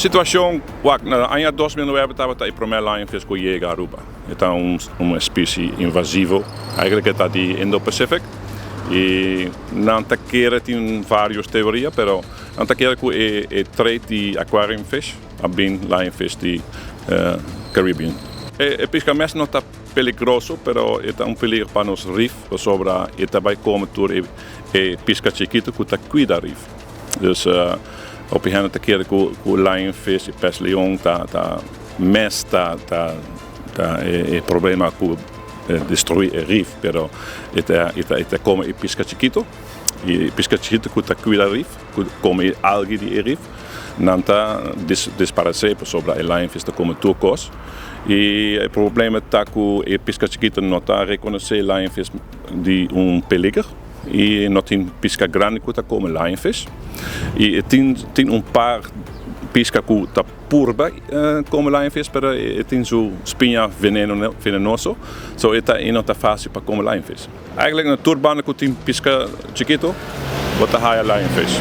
Situacion, wak, na aña 2009 tabata e prome lionfish cu yega Aruba. E ta un especie invasivo, eigenlijk e ta di Indo-Pacific. Y nan ta kere, tin varios teoria, pero nan ta kere cu e trade di aquarium fish a bin lionfish di Caribbean. E pisca mes no ta peligroso, pero e ta un peligro pa nos rif, pasobra e ta bay come tur e pisca chikito cu ta cuida rif. Dus hopi hende ta kere cu lionfish y pes leon ta mes ta e problema cu destrui e rif, pero e ta come e pisca chikito, y e pisca chikito cu ta cuida rif, cu come e algae di e rif, nan ta disparece pasobra e lionfish ta come tur cos. Y e problema ta cu e pisca chikito no ta reconoce lionfish di un peliger y no tin pisca grandi cu ta come lionfish. Y tin un par pisca cu ta purba come lionfish, pero e tin su spiña venenoso, so e no ta facil pa come lionfish. Eigenlijk na tur banda cu tin pisca chikito, bo ta haya lionfish.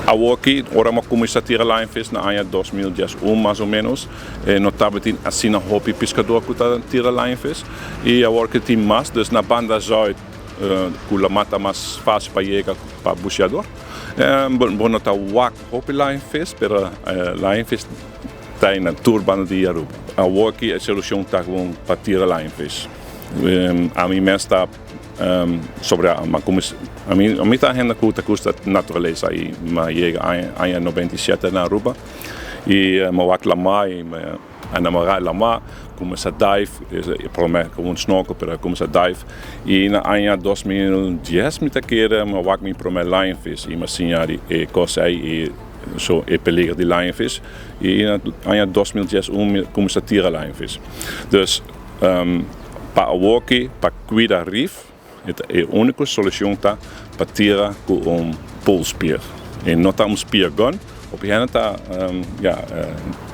Awoki, ora m'a cuminsa tira lionfish na aña 2011 mas o menos, no tabatin asina hopi piscador cu ta tira lionfish. Y awor cu tin mas, dus na banda zuid, cu lama ta mas facil pa yega pa buceador. Bo no ta wak hopi lionfish, pero lionfish ta na tur banda di Aruba. Awor cu e solucion ta gewoon pa tira lionfish. Ami mes ta sobre ma como ami ta hende cu ta gusta naturalesa y m'a yega aña 97 na Aruba y m'a wak lama y m'a enamora lama, cuminsa dive, prome cu un snorkel, pero cuminsa dive y na aña 2010, mi ta kere, m'a wak mi prome lionfish y m'a siña di e cos ey y so e peliger di lionfish y na aña 2011 mi cuminsa tira lionfish. Dus pa awoki, pa cuida rif, e unico solucion ta pa tira cu un pole spear. E no ta un spear gun, hopi hende ta ja,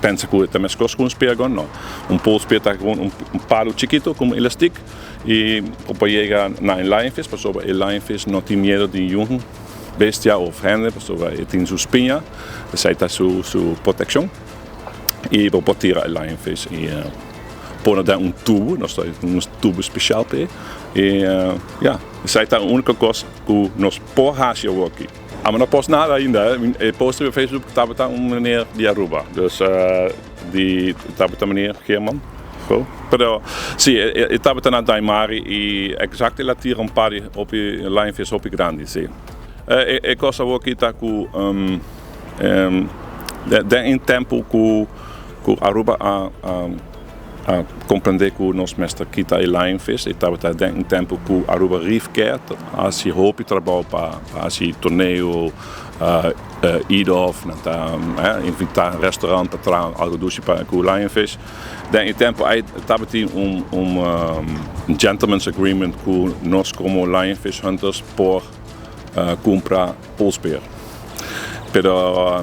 pensa cu ta mescos cu un spear gun, no. Un pole spear ta gewoon un palo chikito cu un elastiek y pa yega na un lionfish, pasobra e lionfish no tin miedo di ningun bestia of hende, pasobra e tin su spiña, esey ta su proteccion. Y bo por tira e lionfish y pone den un tubo, nos tin un tubo special p'e. Y ja, esey ta e unico cos cu nos por haci awoki. Ami no post nada ainda, eh. E post op Facebook tabata un meneer di Aruba, dus di tabata meneer Geerman. Go. Pero si, e tabata na Daimari y exact el a tira un par di hopi lionfish hopi grandi, si. E cos awoki ta cu den un tempo cu Aruba a comprende cu nos mester kita e lionfish, e tabata den un tempo cu Aruba Reef Care a haci hopi trabou pa haci torneo, eat-off, nan ta invita restaurant pa traha algo dushi pa cu lionfish. Den e tempo ey tabatin un gentleman's agreement cu nos como lionfish hunters por cumpra pole spear. Pero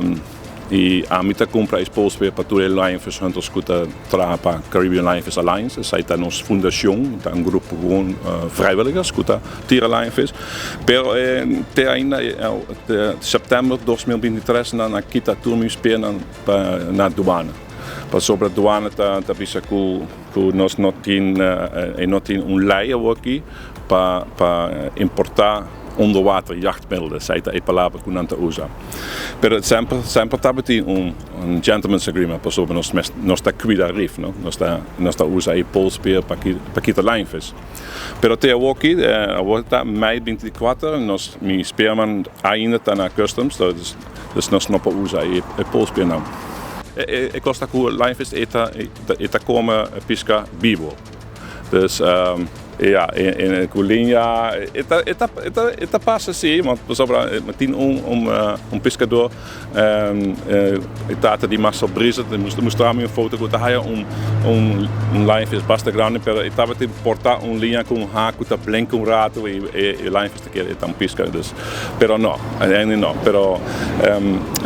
y ami ta cumpra e pole spear pa tur e lionfish hunters cu ta traha pa Caribbean Lionfish Alliance. Esey ta nos fundacion, ta un grupo gewoon vrijwilligers cu ta tira lionfish. Pero te ainda, te september 2023, nan a kita tur mi spearnan na douane. Pasobra douane ta bisa cu nos no tin un ley aki pa importa onderwater jachtmiddelen, esey ta e palabra cu nan ta usa. Pero semper tabatin un gentleman's agreement pasobra nos ta cuida rif, no? Nos ta usa e pole spear pa kita lionfish. Pero te awoki, awor ta mei 24, mi spearman ainda ta na customs, dus nos no por usa e pole spear nan. E cos ta cu lionfish e ta come pisca bibo. Dus ja, in cu liña, e ta pasa si, want pasobra tin un piscador, e tata di Marcel Brisa, mustra mi un foto cu ta haya un lionfish basta grandi, pero e tabata porta un liña cu un haak cu ta blink un rato y e lionfish ta kere e ta un pisca, dus, pero no, uiteindelijk no, pero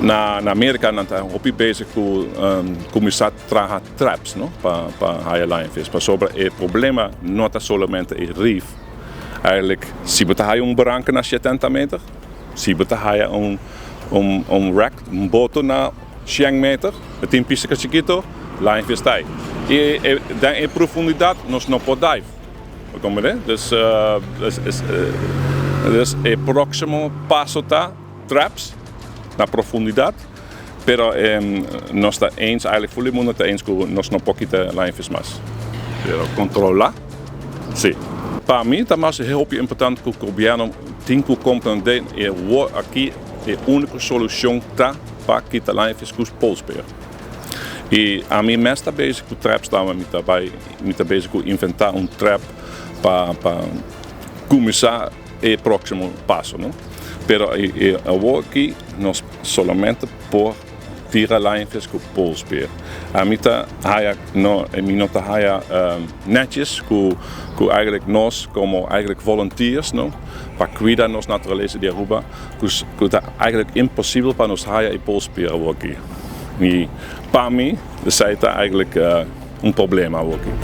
na Amerika nan ta hopi bezig cu cuminsa traha traps, no, pa haya lionfish, pasobra e problema no ta solamente e reef. Eigenlijk, si bo ta haya un baranca na 70 meter, si bo ta haya un, Un wreck, un boto na 100 meter, e tin pisca chikito, lionfish ta ey. Y den e profundidad nos no por dive. Comprende? Dus e proximo paso ta traps na profundidad, pero nos ta eens, eigenlijk full mundo ta eens cu nos no por kita lionfish mas. Pero controla, si. Pa mi ta mas heel importante cu gobierno tin cu comprende e aki e unico solucion ta pa kita lionfish cu pole spear. Y ami mes ta bezig cu traps, ta mi ta bezig cu inventa un trap pa cuminsa e proximo paso, no? Pero e aki nos solamente por tira lionfish cu pole spear. Ami ta haya no, mi no ta haya netjes cu eigenlijk nos como eigenlijk volunteers, no, pa cuida nos naturalesa di Aruba, cu ta eigenlijk imposibel pa nos haya e pole spear aki. Y pa mi, esey ta eigenlijk un problema aki.